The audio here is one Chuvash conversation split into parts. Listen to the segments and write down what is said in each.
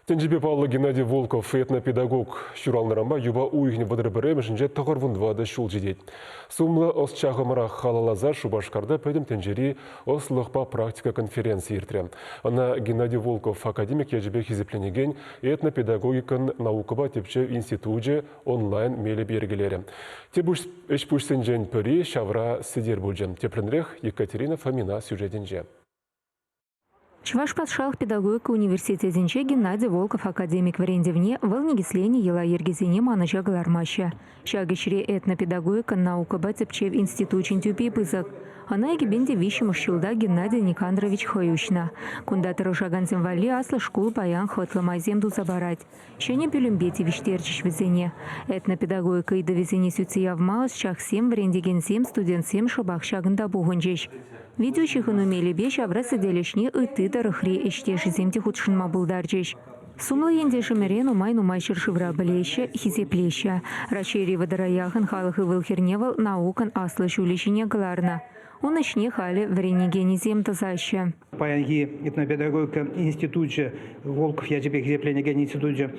Тӗнчипе паллӑ Геннадий Волков этнопедагог ҫуралнӑранпа юпа уйӑхӗн 31-мӗшӗнче 94 ҫул ҫитет. Сумлӑ ӑсчахӑмӑра халалласа Шупашкарта Пӗтӗм тӗнчери ӑслӑлӑхпа практика конференцийӗ иртрӗ. Ӑна Геннадий Волков академик ячӗпе хисепленекен этнопедагогикӑн наукӑпа тӗпчев институчӗ онлайн мелӗпе йӗркелерӗ. Тӗп ӗҫ-пуҫсенчен пӗри ҫавра сӗтел пулчӗ. Тӗплӗнрех Екатерина Фомина сюжетӗнче. Чӑваш патшалӑх педагогика университетӗнче Геннадий Волков академик вӗрентӗвне вӑл никӗсленӗ йӑла-йӗркесене манӑҫа кӑлармаҫҫӗ. Ҫак ӗҫре этнопедагогикӑн наукӑпа тӗпчев институчӗн тӳпи пысӑк. Ӑна 2003-мӗш ҫулта Геннадий Никандрович хӑй уҫнӑ. Кунта тӑрӑшакансем валли аслӑ шкул паян хӑтлӑ майсем туса парать. Ҫӗнӗ пӳлӗмпе тивӗҫтерчӗҫ вӗсене. Этнопедагогика ыйтӑвӗсене сӳтсе явма ӑсчахсем, вӗрентекенсем, студентсем шӑпах ҫакӑнта пухӑнчӗҫ. Видеоҫыхӑну мелӗпе ҫавра сӗтел ӗҫне ытти тӑрӑхри ӗҫтешӗсем те хутшӑнма пултарчӗҫ. Сумлӑ ентешӗмӗре нумай-нумай ҫӗршывра пӗлеҫҫӗ, хисеплеҫҫӗ. Раҫҫейри вӑтӑра яхӑн халӑх ывӑл-хӗрне вӑл наукӑн аслӑ ҫулӗ ҫине кӑларнӑ. Ун ӗҫне халӗ вӗренекенӗсем тӑсаҫҫӗ. Паянхи этнопедагогика институчӗ, Волков ячӗпе хисепленекен институчӗ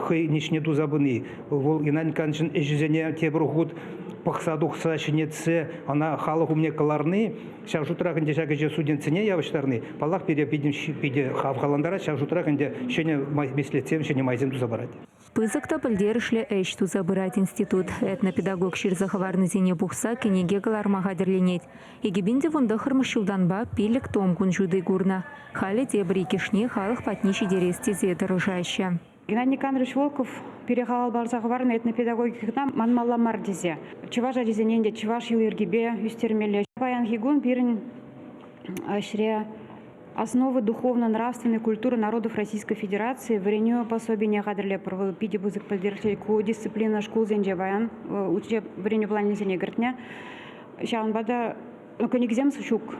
хӑй ӗҫне туса пыни, вӑл Геннадий Николаевичӑн ӗҫӗсене тепӗр хут пӑхса тухса ҫӗнетсе ӑна халӑх умне кӑларни, ҫав шутрах ӗнтӗ ҫак ӗҫе студентсене явӑҫтарни, паллах, пире питӗ хавхалантарать, ҫав шутрах ӗнтӗ ҫӗнӗ меслетсем, ҫӗнӗ майсем туса парать. Пысӑк та пӗлтерӗшлӗ ӗҫ туса пырать институт. Этнопедагог ҫырса хӑварнисене пухса кӗнеке кӑларма хатӗрленет. 2019-мӗш ҫултанпа пилӗк том кун ҫути курнӑ. Халӗ тепӗр иккӗшне халӑх патне ҫитерес тесе тӑрӑшаҫҫӗ. Геннадий Никандрович Волков пире халал парса хӑварнӑ этнопедагогикӑна манмалла мар тесе. Чӑваш ачисене ӗнтӗ чӑваш йӑли-йӗркипе ӳстермелле. Паянхи кун пирӗн ӗҫре Основы духовно-нравственной культуры народов Российской Федерации вӗренӳ пособине хатӗрлетпӗр. Вӑл питӗ пысӑк пӗлтерӗшлӗ. Ку дисциплина шкулсенче паян учеб вӗренӳ планӗсене кӗртнӗ. Ҫавӑнпа та кӗнекесем ҫук.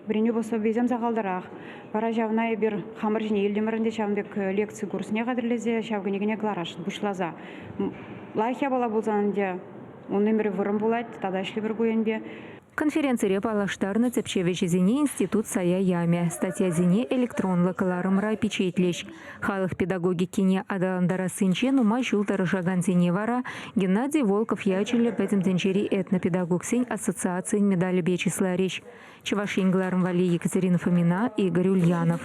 Вӗренӳ пособийӗсем сахалтарах. Вара ҫавна эпир хамӑр ҫине илтӗмӗр ӗнтӗ, ҫавӑн пек лекци курсне хатӗрлесе ҫав кӗнекене кӑларасшӑн пуҫласа. Лайӑх япала пулсан ӗнтӗ ун ӗмӗрӗ вӑрӑм пулать, тата ӗҫлӗпӗр ку енпе. Конференцире паллаштарнӑ тӗпчев ӗҫӗсене институт сая ямӗ, статьясене электронлӑ кӑларӑмра пичетлӗҫ. Халӑх педагогикине аталантарассинче нумай ҫул тӑрӑшакансене вара Геннадий Волков ячӗллӗ Пӗтӗм тӗнчери этнопедагогсен ассоциацийӗн медалӗпе чысларӗҫ. Чӑваш Ен кӑларӑм валли Екатерина Фомина, Игорь Ульянов.